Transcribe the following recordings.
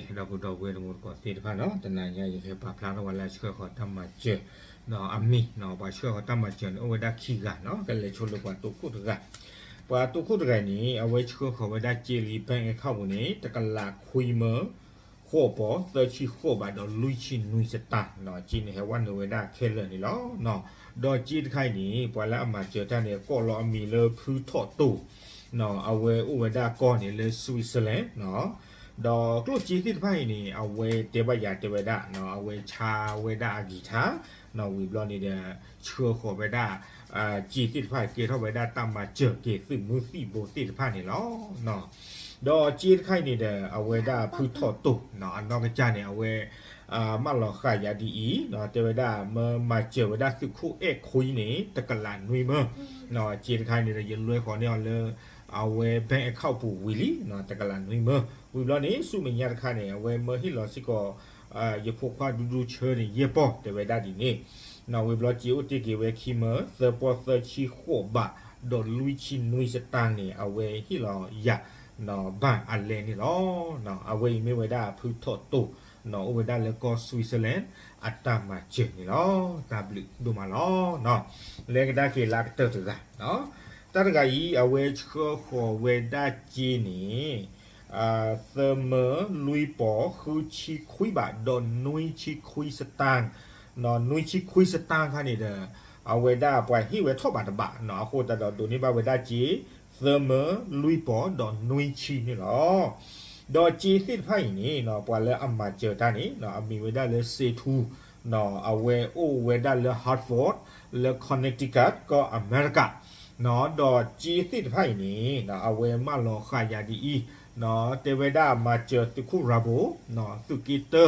ဒီပုၢ်ဒီဝဲၢ်တံၤသကိးသ့ၣ်တဖၣ်နီၤ, တနၤညါယကပာ်ဖျါထီၣ်ဝဲလၢဆှၢဃီၤတၢ်မၤစၢၤ အမံၤနီၤ, ပှၤဆှၢဃီၤတၢ်မၤစၢၤန့ၣ် အိၣ်ဝဲဒၣ်ခံဂၤနီၤ, ကလဲၤဆိလၢပှၤတိခိၣ်တဂၤ, ပှၤတိခိၣ်တဂၤန့ၣ် အဝဲဆှၢဃီၤဝဲဒၣ်စ့လံ bank account ပူၤန့ၣ် တကလးခွံမၢ ဃိးပီၤ သၢဆံဃိးဘးဒီးလွံၢ်ဆံနွံစတၢ်နီၤ, စ့န့ၣ်ဟဲဝဲနုာ်ဝဲဒၣ်ခဲလၢာ်န့ၣ်လီၤ. ဒီးစ့တခါအံၤန့ၣ် ပှၤလၢအမၤစၢၤတၢ်န့ၣ် ကိးလီၤအမံၤလၢဖုထီၣ်တိၢ်နီၤ, အဝဲအိၣ်ဝဲဒၣ်ကီၢ်န့ၣ်လၢ Switzerland နီၤ, ဒီးကျိၣ်စ့သ့ၣ်တဖၣ်အံၤန့ၣ် အဝဲတဲဘၣ်ယၤတဲဝဲဒၣ်နီၤ, အဝဲဆါဝဲဒၣ်အguitarနီၤ, ဝံၤဘျီန့ၣ်ဒီး ဆှၢဃီၤဝဲဒၣ် စ့သ့ၣ်တဖၣ်ကဲထီၣ်ဝဲဒၣ်တၢ်မၤစၢၤက့ၤသုးမုၢ်သံၣ်ဘိသ့ၣ်တဖၣ်န့ၣ်လီၤ. ဒီးစ့တခါအံၤန့ၣ်ဒီး အဝဲဒၣ်ဖုထီၣ်တိၢ်နီၤ, အနီၢ်ကစၢ်န့ၣ် အဝဲ မၢလီၤဃာ်ယၤဒ်အံၤနီၤ, တဲဝဲဒၣ် မၢမၤစၢၤဝဲဒၣ်သုးခိၣ်အဲၣ်ခွံန့ၣ် တကလးနွံမၢနီၤ, စ့တခါအံၤန့ၣ်ဒီး ယလွဲဃီၤန့ၢ်အီၤလၢ အဝဲ bank account ပူၤဝံၤလံနီၤ, တကလးနွံမၢ, ဝံၤဘျီန့ၣ် ဆူမဲာ်ညါတခါန့ၣ် အဝဲမၢဟ့ၣ်လီၤစ့ၢ်ကီး ယဖိခွါဒူဒူဆၢန့ၣ် ယဲၢ်ပီၢ် တဲဝဲဒၣ်ဒ်န့ၣ်နီၤ, ဝံၤဘျီစ့အိၣ်တ့ၢ်က့ၤဝဲခံမၢ သၢပီၢ်သၢဆံဃိးဘး ဒီးလွံၢ်ဆံနွံစတၢ်န့ၣ် အဝဲဟ့ၣ်လီၤယၤ ဘၣ်အလဲန့ၣ်လီၤ. အဝဲအံၤမ့ၢ်ဝဲဒၣ်ဖုထီၣ်တိၢ်နီၤ, အိၣ်ဝဲဒၣ်လၢကီၢ် Switzerland အတၢ်မၤစၢၤန့ၣ်လီၤ. တၢ်ဘျုးဒိၣ်မးလီၤ. လဲၤကဒါက့ၤလၢအကတၢၢ်တဂၤ, တၢ်တဂၤအံၤ အဝဲဆှၢဃီၤဝဲဒၣ်စ့န့ၣ် သၢမၢလွံၢ်ပီၢ် ဃုဆံခွံဘး ဒီးနွံဆံခွံစတၢ်, နွံဆံခွံစတၢ်ခါန့ၣ်ဒီး အဝဲဒၣ်ပှၤဟ့ၣ်ဝဲထီၣ်ဘးတဘးနီၤ, အဃိသတးဒီးဒိးန့ၢ်ဘၣ်ဝဲဒၣ်စ့ သၢမၢလွံၢ်ပီၢ် ဒီးနွံဆံန့ၣ်လီၤ. ဒီးစ့သ့ၣ်တဖၣ်အံၤန့ၣ် ပှၤလၢအမၤစၢၤတၢ်န့ၣ် အမံၤဝဲဒၣ်လၢ စ့ထူ အဝဲအိၣ်ဝဲဒၣ်လၢ Hartford လၢ Connecticut ကီၢ်အမဲရကၤ, ဒီးစ့သ့ၣ်တဖၣ်အံၤန့ၣ် အဝဲမၢလီၤဃာ်ယၤဒ်အံၤ, တဲဝဲဒၣ်မၤစၢၤသုးခိၣ်ရၤဘိ, သုးက့တၢ,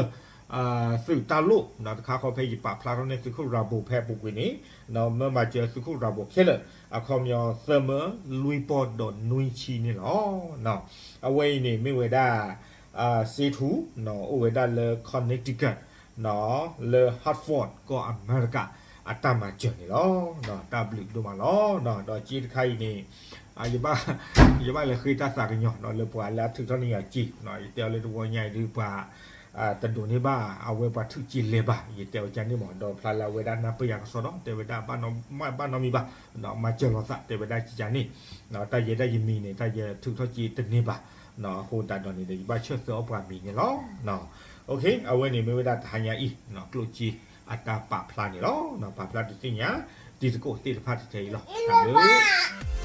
သုးတၢ်လိၣ်, တခါဃီဖဲယပာ်ဖျါထီၣ်န့ၢ်သုးခိၣ်ရၤဘိဖဲအပူၤကွံာ်န့ၣ်, မၢမၤစၢၤသုးခိၣ်ရၤဘိခဲလၢာ်, အခီပညီသၢမၢလွံၢ်ပီၢ်ဒီးနွံဆံန့ၣ်လီၤ. အဝဲအံၤန့ၣ်မ့ၢ်ဝဲဒၣ် စ့ထူ အိၣ်ဝဲဒၣ်လၢ Connecticut လၢ Hartford ကီၢ်အမဲရကၤ အတၢ်မၤစၢၤန့ၣ်လီၤ. တၢ်ဘျုးဒိၣ်မးလီၤ. ဒီးစ့တခါအံၤန့ၣ် ယဘၣ်လဲၤဃ့တၢ်သးကညီၤလၢပှၤလၢအထုးထီၣ်န့ၢ်ယၤစ့, ယတဲအီၤလၢတဝီညါအံၤဒုးပှၤ တဒိးန့ၢ်ဘၣ်အဝဲပှၤထုးစ့လဲၤဘၣ်, ယတဲအီၤကန့ၣ်မး, ဒီးဖျါလၢအဝဲဒၣ်နၢ်ပၢၢ်ယၤကစီဒီး တဲဝဲဒၣ်ဘၣ်နီတမံၤဘၣ်, မၤစၢၤလိာ်သး တဲဝဲဒၣ်ကန့ၣ်, တၢ်ယဲဒၣ်ယမံၤန့ၣ် တၢ်ယထုးထီၣ်စ့တန့ၢ်ဘၣ်, အဃိသတးဒီးန့ၣ်ဒီး ယဘၣ်ဆၢၣ်သၢအီၣ်ပှၤမံၤန့ၣ်လီၤ. အဝဲန့ၣ်မ့ၢ်ဝဲဒၣ်တဟါညါအံၤ ကျိၣ်စ့အတၢ်ပာ်ဖျါန့ၣ်လီၤ. ပာ်ဖျါဒုးသ့ၣ်ညါ တံၤသကိးသ့ၣ်တဖၣ်ထဲအံၤလီၤ. တၢ်ဘျုး